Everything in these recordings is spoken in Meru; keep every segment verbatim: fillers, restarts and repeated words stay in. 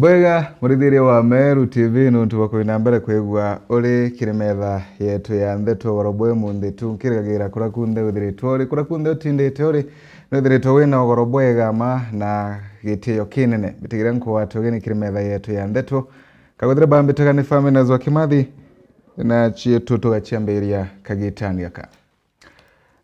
Bwega, murithiria wa Meru T V, nuntu bwa kwina mbere kwigua uri kiri metha yetu ya ndeto ugoro bwe munthi tu. Nkirigagira kuria kunthe withiritwe uri, kuria kunthe utindite uri, nwithiritwe wina ugoro bwega ma na gitio kinene. Mbitigire nkugwate ugeni kiri metha yetu ya ndeto. Kagwithire bambitaga ni Faminas wa Kimathi, na cietu tugaciambiria kagitani gaka.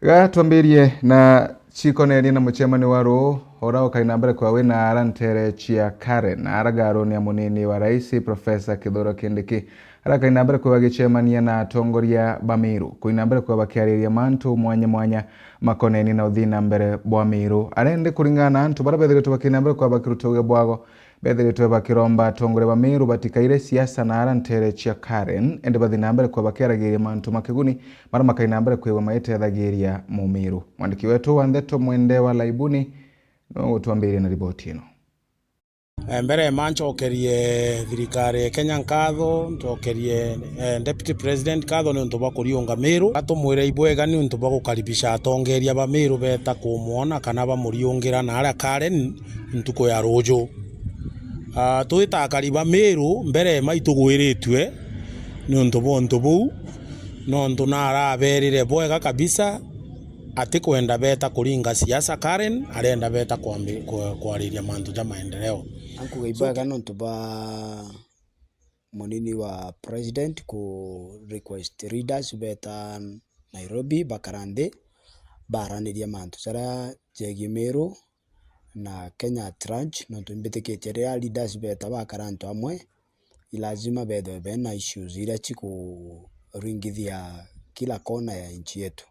Ga twambirie na cikonenie na mucemanio wa ruu, ura ukai na mbere kwa wina ara ntere cia Karen, na ara garuni ya munini wa rais, Professor Kithure Kindiki, ara akai na mbere kwa bagicemania na atongoria ba Meru, kui na mbere kwa bakiariria mantu mwanya mwanya makonenie na uthii na mbere bwa Meru. Arende kuringana na antu bara bethiritwe bakai na mbere kwa bakiruta uge bwago, bethiritwe bakiromba atongoria ba Meru batikaire siasa na ara ntere cia Karen, indi bathi na mbere kwa bakiaragiria mantu ma kiguni, mara makai na mbere kwigua magitethagiria Mumiru. Mwandiki wetu wa ndeto Mwende wa Laibuni niwe ugutwambiria na riboti ino. Eh, mbere ma ncokerie thirikari ya Kenya nkatho, ncokerie, eh, Deputy President nkatho ni untu bwa kuriunga Meru. Atumwire ibwega ni untu bwa gukaribisha atongeria ba Meru beta kumwona kana bamuriungira na aria Karen ntuku ya ruju. Ah, twita akari ba Meru, mbere ma itugwiritue ni untu bwa untu buu, nontu naraberire bwega kabisa, atikwenda beta kuringa siasa Karen, arenda beta kwambi-, kwa-, kwariria mantu ja maendeleo. Ankuga ibwega nontu bwa munini wa president ku request leaders beta Nairobi bakara nthi, baranirie mantu jaria jegie Meru na Kenya at large, nontu imbitikitie riria leaders beta bakara antu amwe, i lazima bethwe bena issues iria cikuringithia kila kona ya nchi yetu.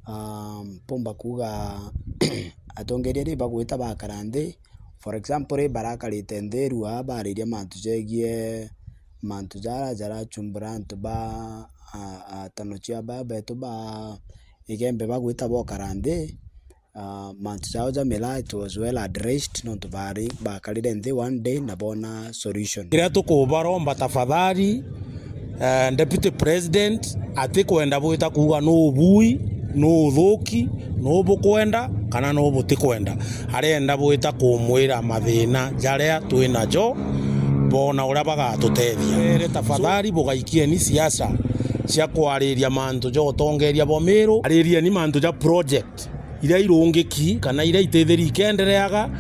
Ah, mpumba kuuga atongeria ri bagwita bakara nthi, for example, ri barakarite nthi rua bariria mantu jegie mantu jara jarachumbura antu ba, a, atano cia ba betu ba Igembe bagwita bokara nthi, ah, mantu jao ja miraa it was well addressed, nontu bari bakarire nthi one day na bona solution. Kiria tukubaromba tafadhali, eh, Deputy President atikwenda bwita kuuga nu ubui, nu uthuki, nu bukwenda, kana nu butikwenda. Arenda bwita kumwira mathina jaria twi najo, bona uria bagatutethia. Ere tafadhali, bugaikieni siasa cia kwariria mantu ja utongeria bwa Meru, aririeni mantu ja project iria irungiki kana iria itithiri ikendereaga.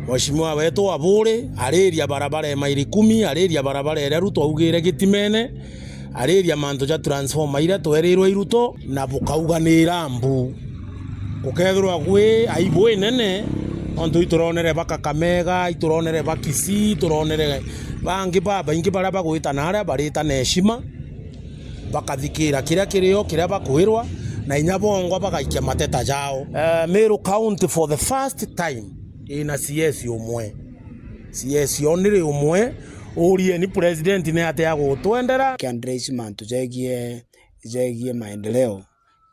Mheshimiwa wetu Aburi ariria barabara ya maili kumi, ariria barabara iria Ruto augire Gitimene, ariria mantu ja transformer iria twerirwe i Ruto, na bukauga ni irambu. Gukethirwa gwi aibu inene, nontu ituronere ba Kakamega, ituronere ba Kisii, ituronere bangi babaingi baria bagwita na aria barita na heshima, bakathikira kiria kirio, kiria bakwirwa, na inya bongwa bagaikia mateta jao. Eh, Meru County for the first time ina C S umwe. C S only umwe. Urieni president ni atia gutwendera. Kiandresi mantu jegie, jegie maendeleo.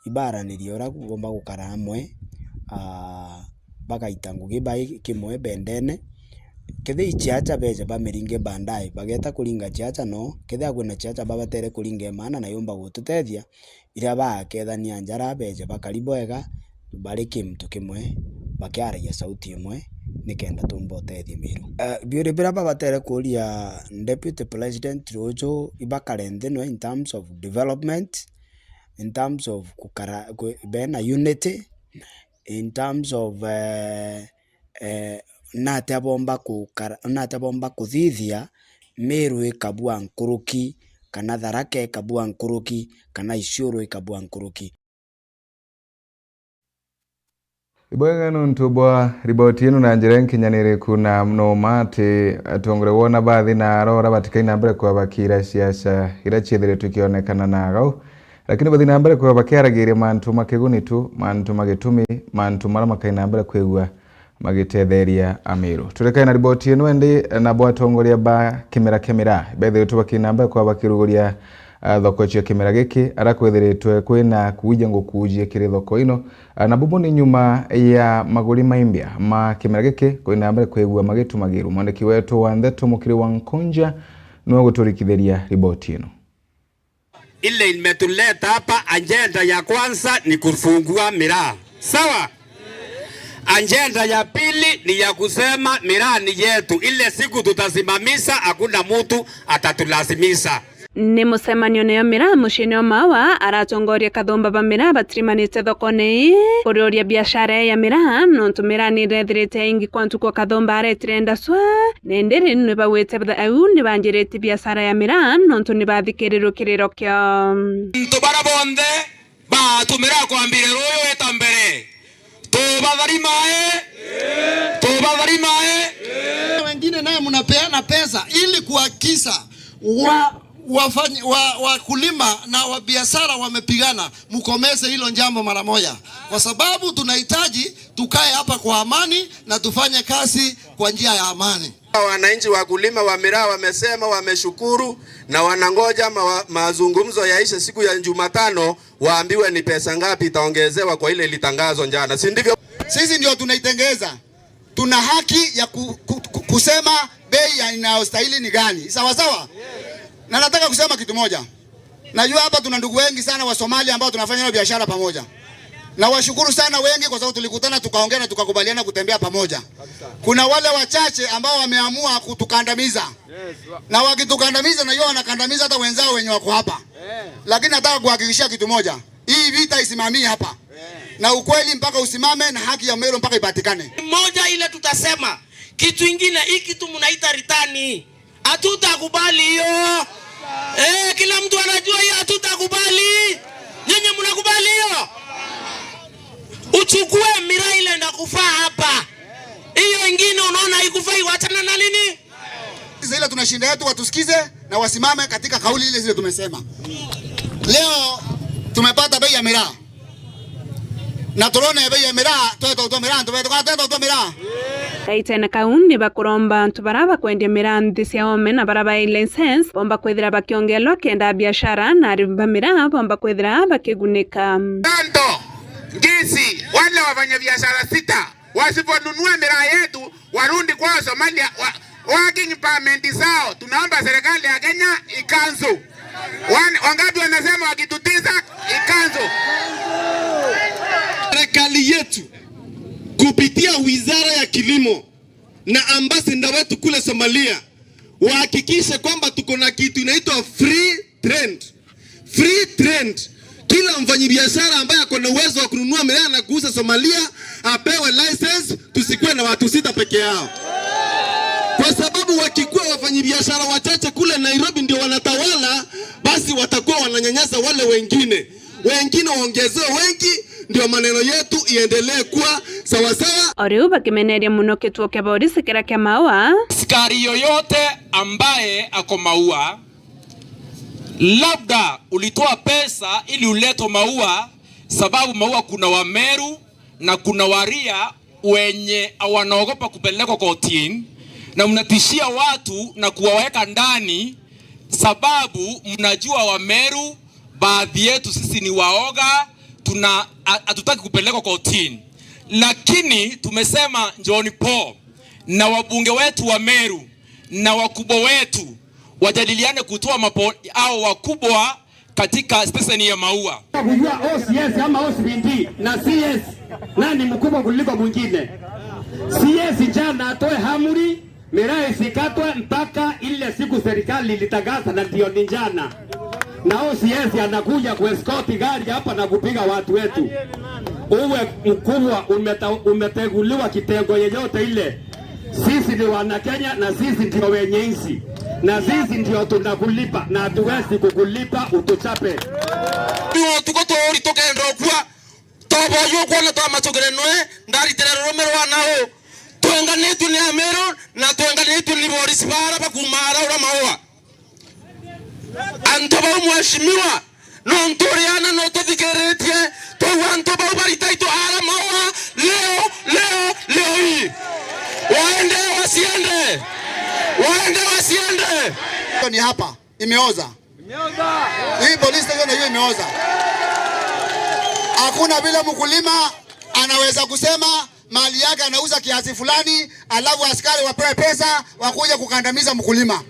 Ibaranirie uria bugomba gukara amwe, aa, bagaita ngugi bai kimwe bendene. Kethia i ciaca beje bamiringe baadaye, bageta kuringa ciaca no, kethia kwina ciaca babatere kuringa maana na yumba gututethia, iria baakethania njara beje bakari bwega, bari kintu kimwe, bakiaragia sauti imwe, nikenda tumba utethia Meru. Eh, biuri biria babatere kuria Deputy President ruju, ibakare nthi nwe in terms of development, in terms of gukara, kwi-, bena unity, in terms of, eh, eh, natia bomba gukara, natia bomba kuthithia Meru ikabua nkuruki, kana Tharaka ikabua nkuruki, kana Isiolo ikabua nkuruki. Ibwega nontu bwa riboti ino na njira inkinyaniriku na numa ati atongoria wona bathi na arora batikai na mbere kwabakira ciaca iria ciithiritwe ikionekana na agau, lakini bathi na mbere kwaba bakiaragiria mantu ma kiguni tu, mantu ma gitumi, mantu maria makai na mbere kwigua magitetheria Amiru. Turekae na riboti ino indi, nabo atongoria ba kimera kia miraa bethiritwe bakai na mbere kwaba bakiruguria ah, thoko cia kimera giki, aria kwithiritwe kwina kuuja ngukuujie kiri thoko ino, ah, na bubu ni nyuma ya maguri maimbia ma kimera giki kwina mbere kwigua magitumagirwa. Mwandiki wetu wa ndeto Mukiri wa Nkunja niwe uguturikithiria riboti ino. Ile imetuleta hapa, ajenda ya kwanza ni kufungua miraa. Sawa? Ajenda ya pili ni ya kusema miraa ni yetu. Ile siku tutasimamisha, hakuna mtu atatulazimisha. Ni mucemanio nayo miraa muciini o Maua, aratongoria kathumba ba miraa batirimanite thokone ii kuriuria biashara ya miraa, nontu miraa ni irethirite ingi kwa ntuku o kathumba aretire ndacwa, na indi riu ni bagwite au ni banjiritie biashara ya miraa, nontu ni bathikirirwe kiriro kiao. Antu bara bonthe batumira kwambire ruyu wita mbere. Tubatharima e! Tubatharima e! Wengine naye mnapeana pesa ili kuhakikisha wa-, wafanyi-, wa-, wakulima na wabiashara wamepigana, mkomeshe hilo jambo mara moja, kwa sababu tunahitaji tukae hapa kwa amani na tufanye kazi kwa njia ya amani. Wananchi wakulima wa miraa wamesema wameshukuru na wanangoja ma-, mazungumzo yaishe siku ya Jumatano, waambiwe ni pesa ngapi itaongezewa kwa ile ilitangazwa jana, si ndivyo? Sisi ndio tunaitengeza. Tuna haki ya ku-, ku-, ku-, kusema bei ya inayostahili ni gani. Sawa sawa? Na nataka kusema kitu moja. Najua hapa tuna ndugu wengi sana wa Somalia ambao tunafanya nao biashara pamoja. Nawashukuru sana wengi kwa sababu tulikutana, tukaongea na tukakubaliana kutembea pamoja. Kuna wale wachache ambao wameamua kutukandamiza. Na wakitukandamiza, najua wanakandamiza hata wenzao wenye wako hapa. Lakini nataka kuhakikishia kitu moja. Hii vita isimamie hapa. Na ukweli mpaka usimame na haki ya Meru mpaka ipatikane. Moja ile tutasema. Kitu ingine, hii kitu mnaita return. Hatutakubali hiyo. Eh, kila mtu anajua hiyo, hatutakubali. Nyinyi mnakubali hiyo? Uchukue miraa ile inakufaa hapa. Hiyo ingine unaona haikufai, wachana na nini? Sisi ile tunashinda yetu watusikize na wasimame katika kauli ile zile tumesema. Leo tumepata bei ya miraa. Na turone bei ya miraa, tweta utwa miraa, tweta utwa miraa. Gaitene kau ni bakuromba antu bara bakwendia miraa nthi cia oome na bara bai license bomba kwithira bakiongelwa kenda biashara na arimi ba miraa bomba kwithira bakigunika. Tanto, Ngisi, wale wafanyabiashara sita wasiponunua miraa yetu, warudi kwao Somalia, wa-, working permit zao. Tunaomba serikali ya Kenya ikanzu. Wan-, wangapi wanasema wakitutisa ikanzu? Serikali yetu kupitia Wizara ya Kilimo na ambassador wetu kule Somalia wahakikishe kwamba tuko na kitu inaitwa free trade. Free trade. Kila mfanyibiashara ambaye ako na uwezo wa kununua miraa na kuuza Somalia apewe license, tusikuwe na watu sita peke yao. Kwa sababu wakikuwa wafanyibiashara wachache kule Nairobi ndio wanatawala, basi watakuwa wananyanyasa wale wengine. Wengine waongezewe wengi, ndio maneno yetu iendelee kuwa sawasawa. O riu bakimeneria muno kituo kia borisi kiria kia Maua. Askari yoyote ambaye ako Maua, labda ulitoa pesa ili uletwe Maua, sababu Maua kuna Wameru na kuna Waria wenye wanaogopa kupelekwa kotini, na mnatishia watu na kuwaweka ndani, sababu mnajua Wameru, baadhi yetu sisi ni waoga, tuna-, ha-, hatutaki kupelekwa kotini. Lakini tumesema John Paul na wabunge wetu wa Meru na wakubwa wetu wajadiliane kutoa mapo-, au wakubwa katika stesheni ya Maua. Kujua O C S ama O C P D na C S, nani mkubwa kuliko mwingine? C S jana atoe amri, miraa isikatwe mpaka ile siku serikali ilitangaza, na ndio ni jana. Na O C S anakuja kuescort gari hapa na kupiga watu wetu. Uwe mkubwa, umeta-, umeteguliwa kitengo yeyote ile. Sisi ni wana Kenya na sisi ndio wenye nchi. Na sisi ndio tunakulipa na hatuwezi kukulipa utuchape. Tuo tuko tuuri tukenda ukua. Tobo yukwona twamacukire nwe, ndaritire rurume rwa nau. Twenganitue ni Ameru na twenganitue ni borisi bara bakuuma ara ura Maua. Antu bau, mheshimiwa, nontu uriana no tuthikiritie, twauga antu bau baritaitwe ara Maua leo, leo, leo hii. Waende wasiende? Waende wasiende? Ni hapa imeoza. Hii police station hiyo imeoza. Hakuna vile mkulima anaweza kusema mali yake anauza kiasi fulani, alafu askari wapewe pesa wakuje kukandamiza mkulima.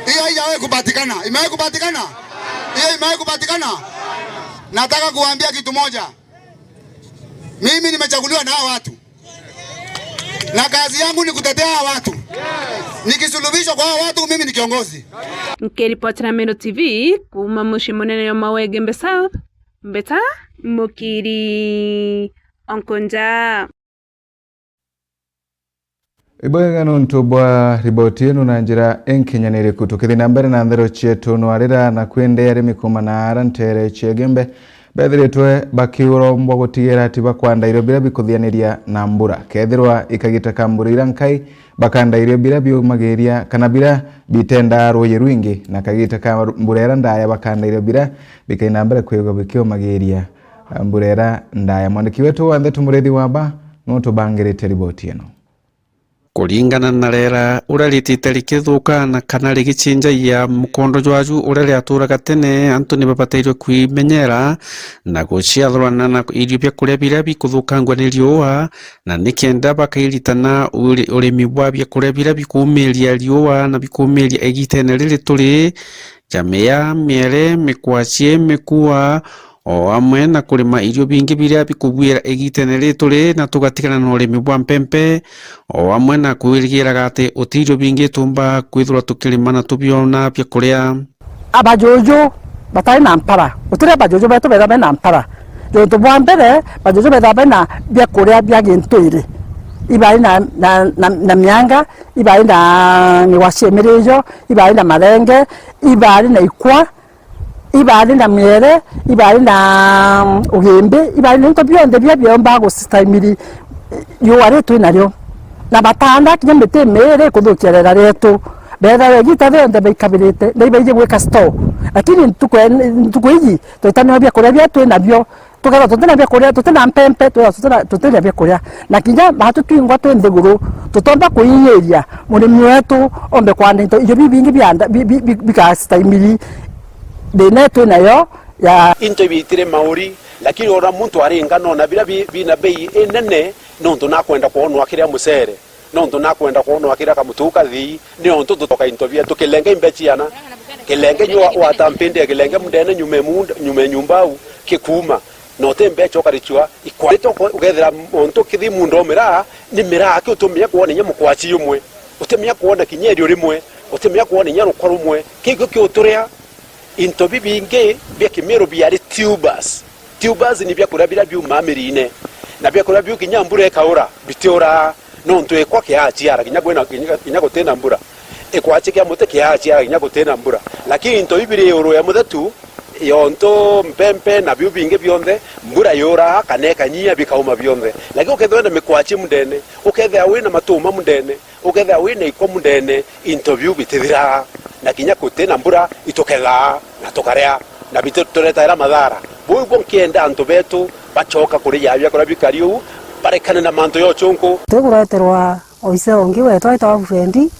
Hiyo haijawahi kupatikana. Imewahi kupatikana? Hiyo imewahi kupatikana? Nataka kuwaambia kitu moja. Mimi nimechaguliwa na hao watu. Na kazi yangu ni kutetea hawa watu. Nikisuluhishwa kwa hawa watu, mimi ni kiongozi. Nkiripotera Meru T V kuuma mucii munene wa Maua Igembe South, Mbeta Mukiri Onkonja. Ibwega nontu bwa riboti ino na njira inkinyaniriku. Tukithi na mbere na nthero cietu, nwarira na kwende arimi kuuma na ara ntere cia Igembe bethiritwe bakiurombwa gutigira ati bakwanda irio biria bikuthianiria na mbura. Kethirwa i kagita ka mbura ira nkai, bakanda irio biria biumagiria kana biria bitenda ruuji rwingi, na kagita ka mbura ira ndaya bakanda irio biria bikaina mbere kwigwa bikiumagiria mbura ira ndaya. Mwandiki wetu wa ndeto Murithi Wamba niwe utubangirite riboti ino. Kuringana na rera uria ritite rikithuka na kana rigicinjagia mukondo jwaju uria riaturaga tene, antu ni babatairwe kwimenyera na guciathurana na irio bia kuria biria bikuthukangua ni riua, na nikenda bakairitana uri-, urimi bwa bia kuria biria bikuumiria riua na bikuumiria igitene riri turi, ja mia, miere, mikwacie, mikua, o amwe na kurima irio bingi biria bikugwira igitene riri turi, na tugatigana na urimi bwa mpempe, o amwe na kwirigiraga ati uti irio bingi tumba kwithirwa tukirima na tubiona bia kuria. Abajuju batari na mpara, gutiri abajuju betu betha bena mpara. Juntu bwa mbere, bajuju betha bena bia kuria bia gintwiri, ibari na, na, na, na mianga, ibari na ng'igwa cia mirijo, ibari na marenge, ibari na ikwa, ibari na miere, ibari na, mm, ugimbi, ibari na into bionthe biria biomba gustahimili riua riri twi nario. Na batanda kinya miti miiri kuthukia rera rietu. Bethaira igita rionthe baikabirite, na ibaiji gwika store. Lakini ntuku, ntuku iji, twitanirwa bia kuria biria twi nabio, tukethirwa tutina bia kuria, tutina mpempe, tukethirwa tutina, tutina bia kuria. Na kinya batu twingwa twi nthiguru, tutomba kuinyiria murimi wetu ombe kwanda into, irio bibingi bianda, bi-, bi-, bi-, bigastahimili thina twi nayo ya. Into ibitire mauri, lakini ona muntu aringa nona biria bi-, bina bei inene, nontu nakwenda kwonwa kiria mucere. Nontu nakwenda kwonwa kiria kamutu kathii, niontu tutoka into bietu, kilenge imbe ciana, kilenge nyua watampinde, kilenge mundene nyume munda, nyume nyumba au, kikuma, na uti mbecha ukarichwa ikwa. Ukethira muntu kithi munda o miraa, ni miraa ki utumia kwona inya mukwachi umwe, utumia kwona kinya erio rimwe, utumia kwona inya rukwa rumwe, kigio kiuturia. Into bibingi bia kimiru biari tubers. Tubers ni biakuria biria biumaa mirine, na biakuria biu kinya mbura ikaura, bitiuraa, nontu ikwa kiachiara kinya kwina, kinya, kinya gutina mbura. Ikwachi kia muti kiachiara kinya gutina mbura. Lakini into iu biri iguru ya muthetu, yontu mpempe na biu bingi bionthe, mbura yuraa kana ikanyia bikauma bionthe. Lakini ukethirwa wina mikwachi mundene, ukethirwa wina matuma mundene, ukethirwa wina ikwa mundene, into biu bitithiraa, na kinya gutina mbura itukethaa na tukaria, na bituretaira mathara. Buu ibo nkienda antu betu bachoka kuri ja biakuria bikari uu, barekane na mantu ya uchunku. Tukureterwa oise ungi wetu aitwa Frendi,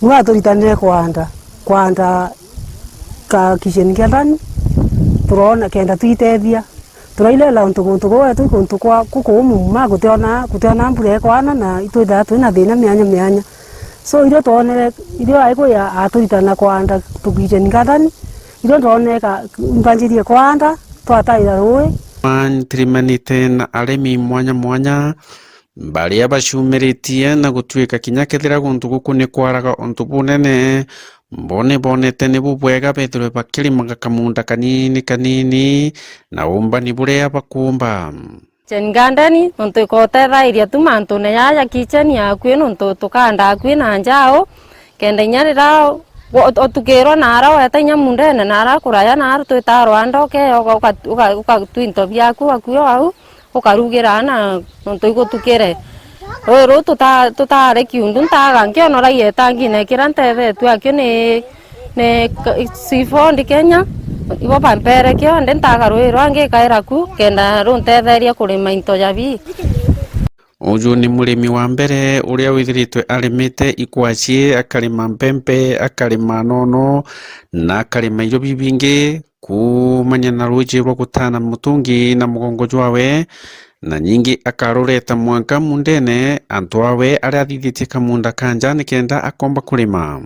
niwe aturitanire kwanda, kwanda ka kitchen garden, turona kenda twitethia. Turairera untu guntu gwetu, guntu kwa, kukuumu ma, gutiona, gutiona mbura ikwana na itwithaa twina thina mianya mianya. So, irio twonere, irio aikuya aturitana kwanda tu kitchen garden, irio twoneka, imbanjirie kwanda, twataira rui. Ntirimanite na arimi mwanya mwanya, baria bacumiritie na gutuika kinya kethira guntu guku ni kwaraga untu bunene, bo ni bonete ni bubwega bethirwe bakirimaga kamunda kanini kanini na umbani buria bakuumba. Kitchen garden, nontu ikotethairia tu mantune jaa ja kitchen yaku, nontu tukaanda akui na njaau, kenda inya riria o-, otukirwa naara weta inya mundene, naara kuraya, naara twitaa rwanda, ukeya, uka-, uka-, uka-, ukatwinto biaku akui o au. Ukarugira aana nontu igutukire. Rui ruu tuta-, tutare kiundu, ntaga nkionora ietangine kiria ntethetue akio ni, ni Seafood Kenya, ibo bampere kio, ndi ntaga rui rwangi ikaira ku, kenda runtetherie kurima into jabi. Uju ni murimi wa mbere uria withiritwe arimite ikwaci, akarima mpempe, akarima nono, na akarima irio bibingi. Kuumania na ruuji rwa gutana mutungi na mugongo jwawe, na nyingi akarureta mwanka mundene antu awe aria athithitie kamunda ka nja nikenda akomba kurima.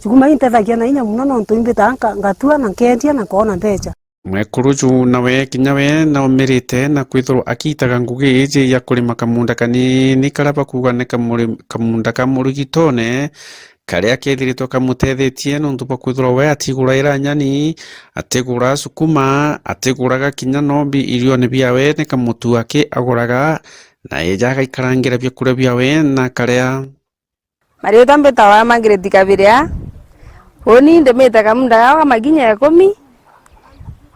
Sukuma intethagia na inya muno nontu imbitaga nka-, ngatua na nkendia na nkoona mbecha. Mwekuru ju nawe kinya we naumirite na kwithirwa akiitaga ngugi iji ya kurima kamunda kanini karia bakuuga ni kamuri-, kamunda ka murigitone, karia kethiritwe kamutethetie nontu bwa kwithirwa we atiguraira nyani, atigura sukuma, atiguraga kinya nombi irione biawe, ni kamutu aki aguraga, na eja agaikarangira biakuria biawe na akaria. Mariitwa mbitawa Margaret Kabiria. Uni ndimite kamunda gakwa makinya ikumi,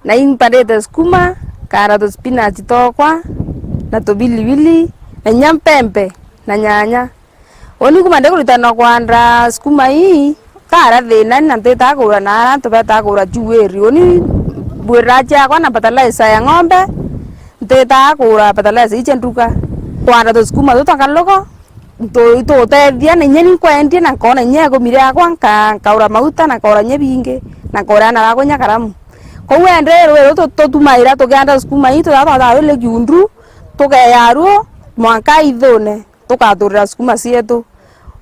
na impandite sukuma, kaanda tu spinach twakwa, na tubilibili, na inya mpempe, na nyanya. Uni kuma ndikuritana kwanda sukuma ii, kaara thina, na ntitaa kugura na aria antu betaa kugura chuweri. Uni mbwirira ciakwa na fertilizer ya ng'ombe, ntitaa kugura fertilizer ii cia nduka. Kwanda tusukuma tutu twa nkaluko, ntu-, itutethia, na inya ni nkwendia, na nkona inya ikumi riakwa, nka-, nkaura mauta, na nkaura inya bingi, na nkaura aana bakwa inya karamu. Kwou ende rwiri rutu tutumaira tukianda sukuma ii, tuthaa twathaa rwiri kiundu, tukeya ruo mwanka ithune, tukaturira sukuma cietu.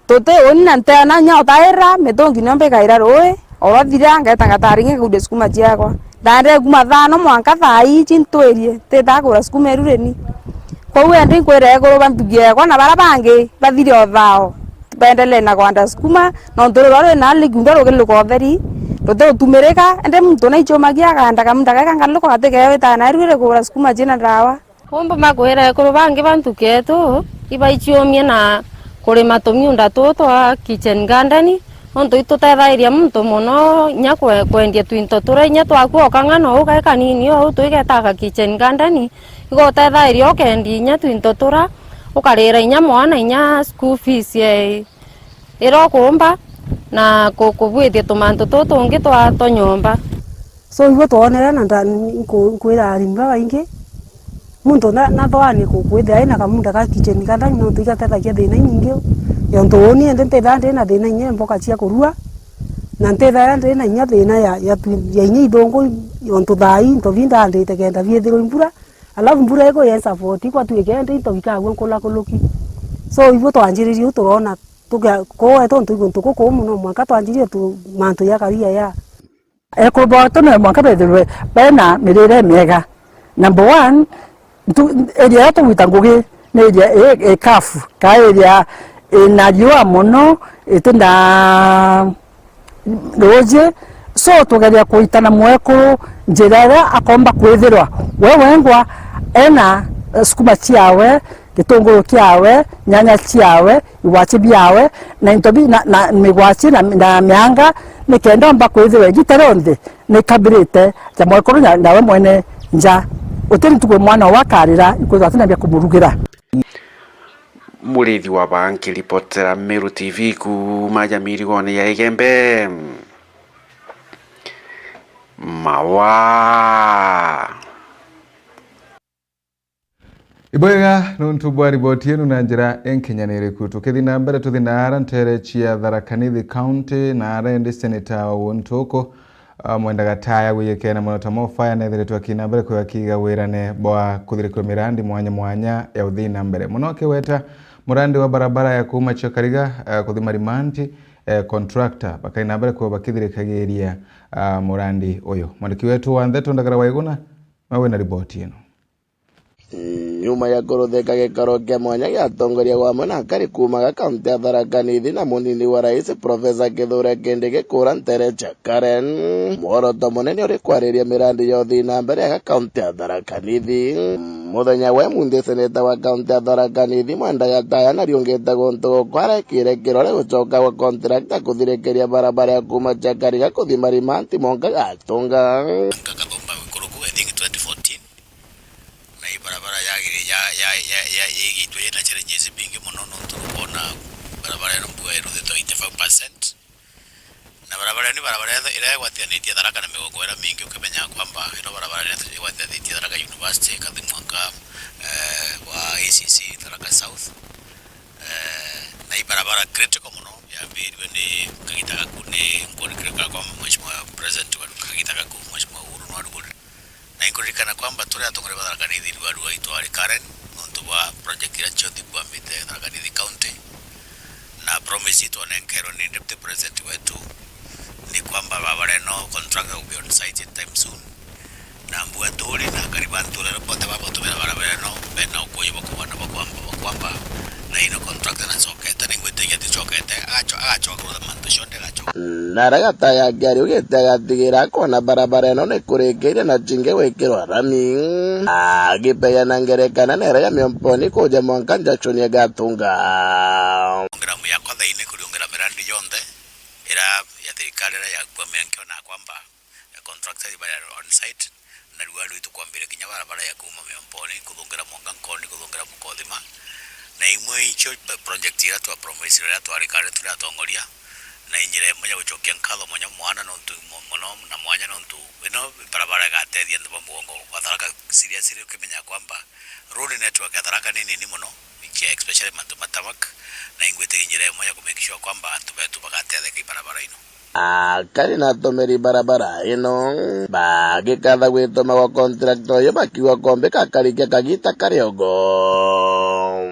Tuti uni na nteena inya utaira, mitungi niomba ikaira ruui, o rwathira, ngeeta ngataringi ngakundia sukuma ciakwa. Ndaendere kuma thaano mwanka thaa ii cintwirie, ntitaa kugura sukuma iru rini. Kwou ende nkwira ekuru ba nthugi ekwa na baria bangi bathire o thao, baendelee na kwanda sukuma, nontu ruria rwi na likiunda rugi rukotheri, ruti rutumirika, ende muntu naichumagia akanda kamunda kega nkaluko gatigewita na iru iri kugura sukuma cina ndawa. Umbu makwira ekuru bangi ba nthuki yetu ibaichiumie na kurima tumiunda tuu twa kitchen garden, nontu itutethairia muntu mono inya kwe-, kwendia twinto turia inya twaku okang'ana ou kai kanini ou twigetaga kitchen garden, igutethairia ukendia inya twinto turia, ukarira inya mwana inya school fees ye iria ukuumba na ku-, kubwithia tumantu tuu tungi twa, twa nyomba. So, ibo twonere na nda-, nku-, nkwira arimi babaingi, muntu na, nathoanie ku-, kwithira ena kamunda ka kitchen garden, nontu igatethagia thina inyingi, yontu uni indi ntithaa ndina thina inya mboka cia kurua, na ntithaa ndina inya thina ya, ya twi-, ya inya ithungu, yontu thaa ii into bi ndaandite kenda biithirwa imbura, alafu mbura iku yensa forty, kwatuike indi into bikagua nkulakuluki. So, ibo twanjiririe u turona tukia-, kuu wetu ntu iguntu kukuu mono, mwanka twanjirie tu mantu ya karia ya. Ekuru betu no mwanka bethirwe bena mirire miega. Number one, ntu-, area iria tugwita ngugi ni area i, i kafu, ka area ina riua mono, iti na ruuji. So, tugeria kuitana mwekuru njira iria akomba kwithirwa we wengwa ena, eh, sukuma ciawe, gitunguru kiawe, nyanya ciawe, igwachi biawe, na into bi-, na, na migwachi na, na mianga, nikenda omba kwithirwa igita rionthe ni kabirite ja mwekuru na, nawe mwene nja. Uti ntuku mwana owe akarira, ikwithirwa atina bia kumurugira. Murithi wa Baa nkiripotera Meru T V kuuma ja mirigone ya Igembe. Mawa. Ibwega nuntu bwa riboti yenu na njira inkinyaniriku. Tukithi na mbere, tuthi na ara ntere cia Tharaka Nithi County, na ara indi seneta wa Wuntuku, ah, Mwenda Gataya gwiyekene mono ta Mofaya nethiritwe akina mbere kwiga kiga wirane bwa kuthirikirwa mirandi mwanya mwanya ya uthii na mbere. Mono akiweta murandi wa barabara ya kuuma Chakariga, ah, kuthi Marimanti, eh, contractor bakaina mbere kwiga bakithirikagiria, ah, murandi uyu. Mwandiki wetu wa ntheto Ndagara Waiguna, mawe na riboti ino. Nyuma ya kuruthika gikaro kia mwanya gia atongoria wa amwe na akari kuumaga kaunti ya Tharaka Nithi na munini wa rais Profesa Kithure Kindiki kuura ntere cia Karen, mworoto munene uri kwariria mirandi ya uthii na mbere ya kaunti ya Tharaka Nithi. Muthenya wa imunthi, seneta wa kaunti ya Tharaka Nithi Mwenda Gataya nariungite guntu gukwa arekire kirore gucoka gwa contractor kuthirikiria barabara ya kuuma Chakariga kuthi Marimanti mwanka gatunga. Nka Kathumba Wikuruku, I think twenty fourteen. Na ii barabara yagiri-, ya, ya, ya, ya, igitwe ina challenges bingi mono, nontu ukwona barabara ino mbua iruthitwe eighty-five percent. Na barabara ino ni barabara ira, ira igwatithanitie Tharaka na migongo ira mingi, ukimenyaga kwamba ino barabara ira igwatithanitie Tharaka University, ikathi mwanka, eh, wa A C C Tharaka South. Eh, na ii barabara critical mono, yambiriwe ni kagita gaku ni, nkuririkana kwamba Mheshimiwa President wa kagita gaku, Mheshimiwa Uhuru Nwaruguri, na inkuririkana kwamba turi atongoria ba Tharaka Nithi riu arua itwari Karen, nontu bwa project iria cionthe ibwamite Tharaka Nithi County, na promise itwonenkerwe ni Deputy President wetu ni kwamba barabara ino contractor will be on site in time soon. Na mbua turi na akari ba ntura bonthe babotumira barabara ino bena ukuuji bwa kubona bwa kwamba, bwa kwamba, na ino contractor nacokete, na ingwitikia aticokete, agaco-, agacoka kurutha mantu cionthe, agacoka. Na aria gata yake ariugite agatigira akona barabara ino ni kurikiria na cingi gwikirwa rami. Agipeyana ngerekano nere ya Miomponi kuja mwanka junction ya Gatunga. Program yakwa thaini kuriungira mirandi yonthe ira ya thirikari ira yakua miankio na kwamba contractor bari on site, na riu ari tukwambire kinya barabara ya kuuma Miomponi kuthungira mwanka Nkoni kuthungira Mukothima, na imwe icio project ira twa promise ira twarikari turi atongoria, na injira imwe ya gucokia nkatho mwanya mwana nontu mo-, mono na mwanya nontu ino barabara igatethia antu ba mugongo gwa Tharaka seriously, ukimenya kwamba road network ya Tharaka ni nini mono, ikia especially mantu ma tarmac, na ingwitiria injira imwe ya ku make sure kwamba antu betu bagatetheka ibarabara ino. Akari na atumiri barabara ino bagikatha gwitumagwa contractor uyu bakiuga kombika akarikia kagita kari ogo.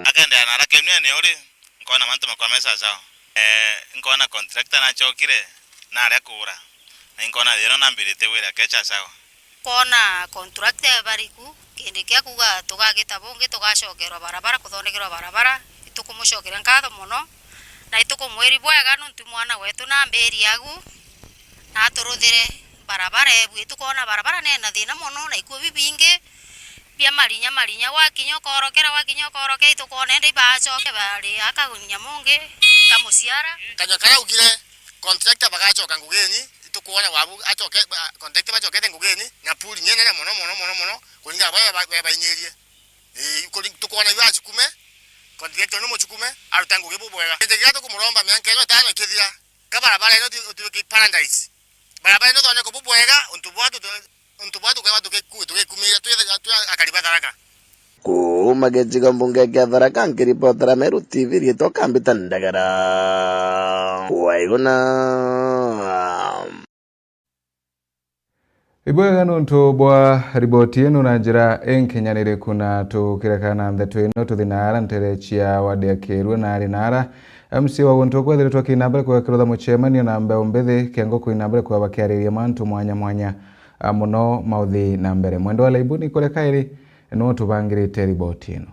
Akendea na arakemia ni uri, nkona mantu makwa me sawa sawa. Eh, nkona contractor nachokire, naria kuura, na inkona thina nambirite wira kecha sawa. Kwona contractor e bariku, kindi kia kuuga tugagita bungi, tugacokerwa barabara, kuthondekerwa barabara, itukumucokeria nkatho mono, na itukumwiri bwega nontu mwana wetu na mbiri agu, na aturuthire barabara ebu. Itukwona barabara nena thina mono, na ikuo bibingi bia marinya, marinya, wakinya ukorokera, wakinya ukorokera, itukwona indi ibacoke bari aka nyamungi kamuciara. Kanyua karia augire, contractor bagacoka nguginyi, itukwona wabu acoke, ba-, contractor bacokete nguginyi, na puli ni nene mono, mono, mono, mono, kuringana na baria ba-, ba-, bainyirie. Ii, kuri-, tukwona iwe acukume, contractor ni mucukume, aruta ngugi bubwega. Giti kiria tukumuromba mianka ino itano ikithira, ka barabara ino ti-, utuike paradise. Barabara ino ithondekwe bubwega, untu bwa tu-, Untu bwa tukeba tugiku-, tugikumiria twi, twi akari ba Tharaka. Kuuma gicigo mbunge kia Tharaka, nkiripotera Meru T V, riitwa Kambita Ndagara. Waiguna. Ibwega nontu bwa riboti ino na njira inkinyaniriku, na tukireka na ndeto ino, tuthi naara ntere cia wadi ya Kirua na ari naara. M C A wa guntu kwethiritwe kina mbere kugakirutha mucemanio na mbeu mbithi, kengo kwina mbere kwa bakiariria mantu mwanya mwanya. A, mono mauthi na mbere. Mwendo wa Laibuni Kore Kairi niwe utubangirite riboti ino.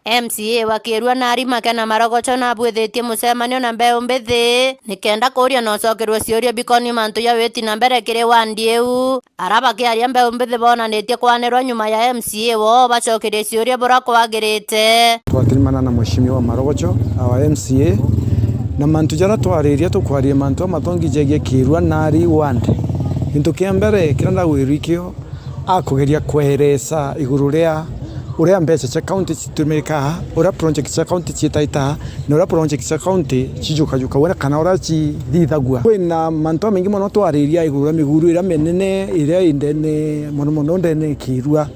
M C A wa Kirua Nari Makena Marogocho nabwithitie mucemanio na mbeu mbithi nikenda kuuria na ucokerua ciuria bikoni mantu ja witi na mbere kiri wandi iu. Ara bakiaria mbeu mbithi bonanitie kwanirwa nyuma ya M C A woo bacokerie ciuria buria kwagirite. Twatirimana na Mheshimiwa Marogocho, our M C A, na mantu jaria twaririe, tukwaria mantu jamatongi jegie Kirua Nari ward. Gintu kia mbere kiria ndagwirue ikio, akugeria kwereca iguru ria uria mbeca cia county citumikaga, uria project cia county ciitaitaga, na uria project cia county cijukajukaga, kana uria cithithagua. Kwina mantu jamaingi mono twaririe iguru ria miguru iria minene iria i ndene, mono mono ndene Kirua.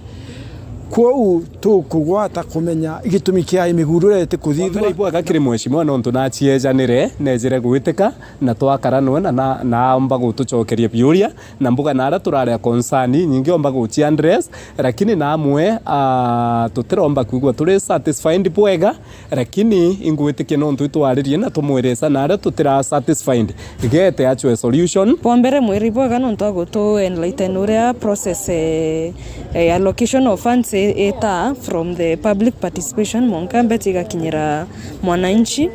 Kwou tukugwata kumenya gitumi kia miguru iria itikuthithua. Wa mbere, ibwega kiri mheshimiwa nontu nachiejanire, nejire gwitika, na twakara nwe, na, na, naomba gutucokeria biuria, na mbuga na aria turari a concern, nyingi omba guci address, lakini namwe, ah, tutiromba kwigua turi satisfied bwega, lakini ingwitikia nontu itwaririe na tumwirisa na aria tutira satisfied, gete achwe solution. Bwa mbere, mwiri bwega nontu agutu enlighten uria process, eh, eh, allocation of funds i-, ita from the public participation mwanka mbeca igakinyira mwananchi.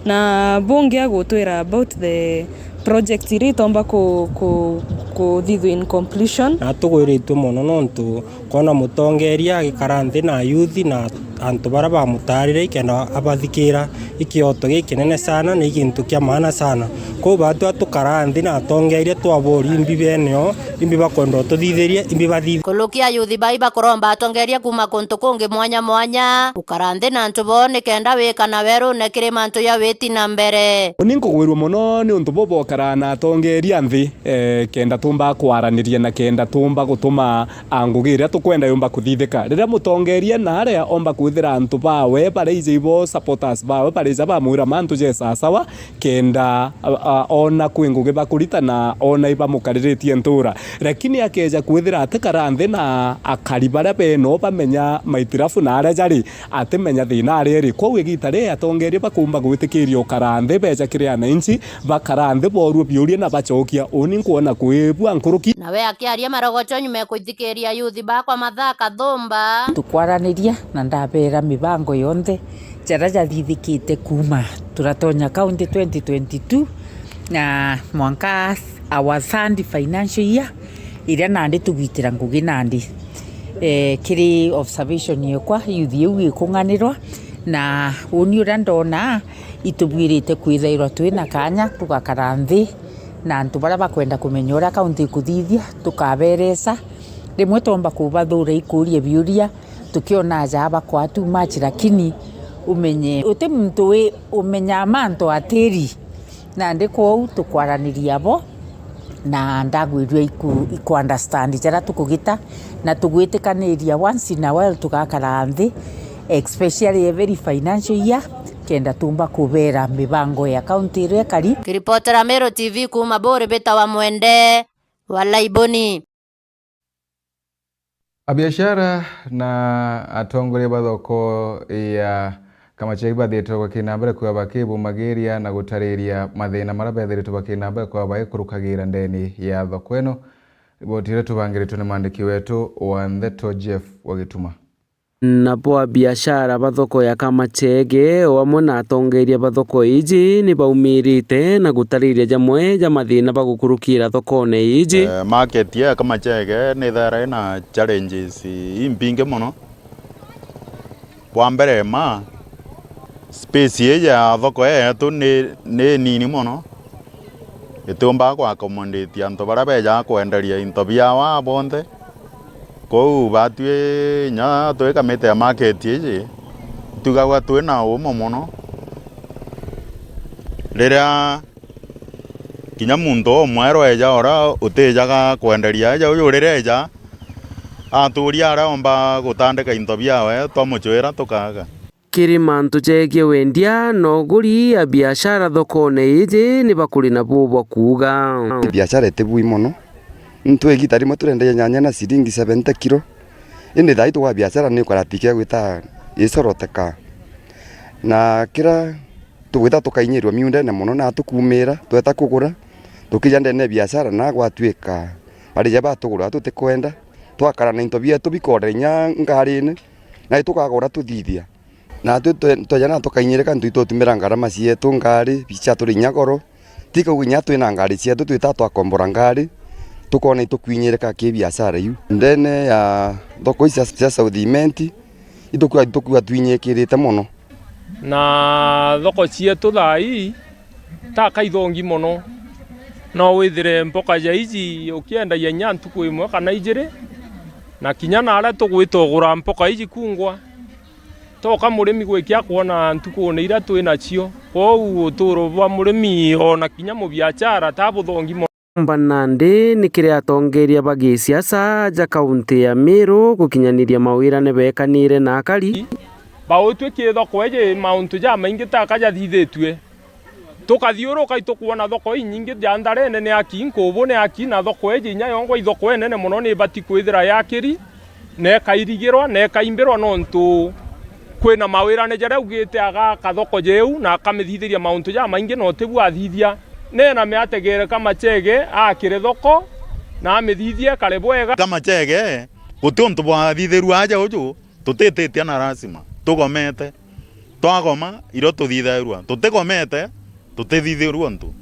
Na bungi agutwira about the project iria itomba ku-, ku-, kuthithwa in completion. Na tugwiritue mono nontu kwona mutongeria agikara nthi na youth na antu baria bamutaarire ikenda abathikira, i kioto gikinene sana na i gintu kia maana sana. Kwou batwi a tukara nthi na atongeria twabori imbi beneo, imbi bakwenda ututhithiria, imbi bathithiria. Nkuruki ya youth bai bakuromba atongeria kuuma kuntu kungi mwanya mwanya gukara nthi na antu boo nikenda wikana werune kiri mantu ja witi na mbere. Uni nkugwirua mono niuntu bo bokaraa na atongeria nthi, eh, kenda tumba kwaraniria na kenda tumba gutuma, ah, ngugi iria kwenda yumba kuthithika. Riria mutongeria na aria omba kwithira antu bawe baria ije ibo supporters bawe barija bamwira mantu je sawasawa, kenda, a, a, ona kwi ngugi bakurita na ona ibamukariritie ntura. Lakini akeja kwithira atikara nthi na akari baria beno bamenya maitirafu na aria jari, atimenya thina aria iri. Kwou igita rii atongeria bakumba gwitikiria ukara nthi beja kiri ananchi, bakara nthi boorua biuria na bacokia, uni nkwona kwibua nkuruki. Nawe akiaria marogocho nyuma ya kuithikiria yuthi bakwa Mathaa Kathumba. Tukwaraniria na ndabera mibango yonthe jaria jathithikite kuuma turatonya kaunti twenty twenty-two na mwanka our third financial year iria nandi tugwitira ngugi nandi. Eh, kiri observation yekwa, yuthi iu ikung'anirwa, na uni uria ndona, itubwirite kwithairwa twina kanya tugakara nthi na antu baria bakwenda kumenya uria kaunti ikuthithia, tukabereca. Rimwe twomba kubathura ikuria biuria, tukiona aja bakwa too much, lakini umenye uti muntu wi umenyaa mantu atiri. Nandi kwou tukwaraniria bo, na ndagwirua iku, iku understand jaria tukugita, na tugwitikaniria once in a while tugakara nthi, especially every financial year, kenda tumba kubera mibango ya kaunti iria ikari. Kiripotera Meru T V kuuma Buri, mbitawa Mwende wa Laiboni. Abiashara na atongoria ba thoko ya Kamachegi bathiritwe bakinambere kwithirwa bakibumagiria na gutariria mathina maria bethiritwe bakinambere kwithirwa bagikurukagira ndeni ya thoko ino. Riboti iria tubangiritwe ni mwandiki wetu wa ndeto Jeff wa Gituma. Nabo abiashara ba thoko ya Kamachege o amwe na atongeria ba thoko iji ni baumirite na gutariria jamwe ja mathina bagukurukira thokone iji. Eh, market ya Kamachege ni ithaira ina challenges imbingi mono. Bwa mbere ma, space iji ya thoko yetu ni, ni nini mono. Itiumbaga ku accommodate antu baria bejaga kwenderia into biao aa bonthe. Kwou batwi inya twi kamiti ya market iji, itwigagua twi na umo mono. Riria kinya muntu umweru eja uria utijaga kwenderia aja uju riria eja, aturia aria omba gutandika into biawe, twamucwira tukaga. Kiri mantu jegie wendia na uguri, abiashara thokone iji ni bakuri na buu bwa kuuga. Biashara itibui mono. Ntu igita rimwe turendagia nyanya na ciringi seventy kilo. Indi thaa ii tugwa biashara ni ukara tiki ya gwita icoroteka. Na kira tugwita tukainyirua miundene mono na tukumira, tweta kugura, tukija ndene ya biashara na gwatuika barija batugura tutikwenda, twakara na into bietu bikorera inya ngarine, na itukagura tuthithia. Natwi twe-, tweja na tukainyirika ntu itwotumira ngarama cietu, ngari, ciaturi inya goro. Ti kau inya twina ngari cietu, twita twakombora ngari, tukona itukwinyirika ki biashara iu. Ndene ya thoko ici cia, cia South Imenti, itukua, itukua twinyikirite mono. Na thoko cietu thaa ii, ta kaithongi mono. No withire mpoka ja iji ukiendagia inya ntuku imwe kana ijiri, na kinya naria tugwita ugura mpoka iji kungwa. Toka murimi gwikia kwona ntukune iria twi nacio. Kwou uturo bwa murimi ona kinya mubiachara ta buthongi mono. Mba nandi ni kiri atongeria ba gisiasa ja kaunti ya Meru gukinyaniria mawirane bekanire na akari. Bautwi ki thoko iji mauntu jamaingi taka jathithitue. Tukathiuruka itukwona thoko inyingi ja Ntharene ni aki, Nkubu ni aki, na thoko iji inya yongwa ithoko enene mono ni ibati kwithira yakiri na ikairigirwa na ikaimbirwa, nontu kwina mawirane jaria augite agaka thoko jeu na akamithithiria mauntu jamaingi na utibu athithia. Nena miategere Kamachege akire thoko na amithithie ikare bwega. Kamachege guti untu bwathithirua aja uju tutititia na lazima. Tugomete. Twagoma, irio tuthithairua. Tutigomete, tutithithirua untu.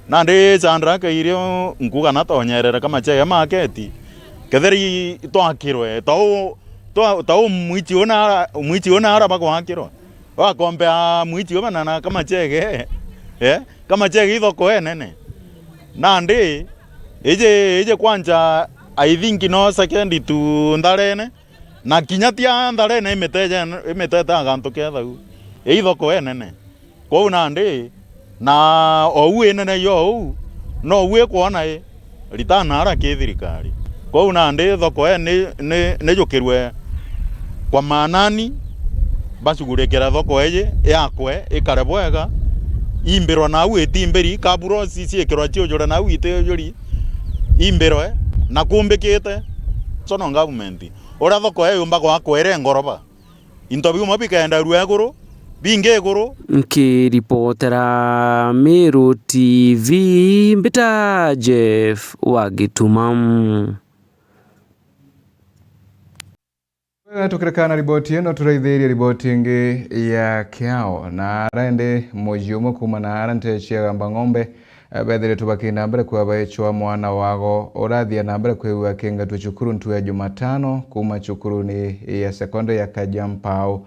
Nandi Shadrack irio nkuga natonyerere Kamachege market, kethira i-, twakirwe, ta u-, twa-, ta u mwichi una ara, mwichi una ara bagwakirwa. Wakompea mwichi ume na, na Kamachege, eh? Kamachege ithoko enene. Nandi, iji, iji kwanja, I think no second to Ntharene. Na kinya ti a Ntharene imiteje, imitete agantu kethau. I thoko enene. Kwou nandi, na ou inene yo ou, nou ikwona i, ritana ara ki thirikari. Kwou nandi thoko ee ni, ni, nijukirwe kwa maanani, bacugurikire thoko iji yakwe ikare bwega, imbirwe nau itimbiri, kaburosi ciikirwe ciujure nau itiujuri, imbirwe na kumbikite. National government, uria thoko ee yumba gwakwa iri ngoroba, into biumwe bikaenderua iguru, bingi iguru. Nkiripotera Meru T V, mbita Jeff wa Gituma. Wega, tukirikana riboti ino, turaithirie riboti ingi ya kiao. Na ara indi muji umwe kuuma na ara nteere cia Gamba Ng'ombe, eh, bethiritwe bakiina mbere kwigua baicwa mwana wago urathia na mbere kwigua akingatwa cukuru ntuku ya Jumatano kuuma cukuruni ya sekondari ya Kajampau.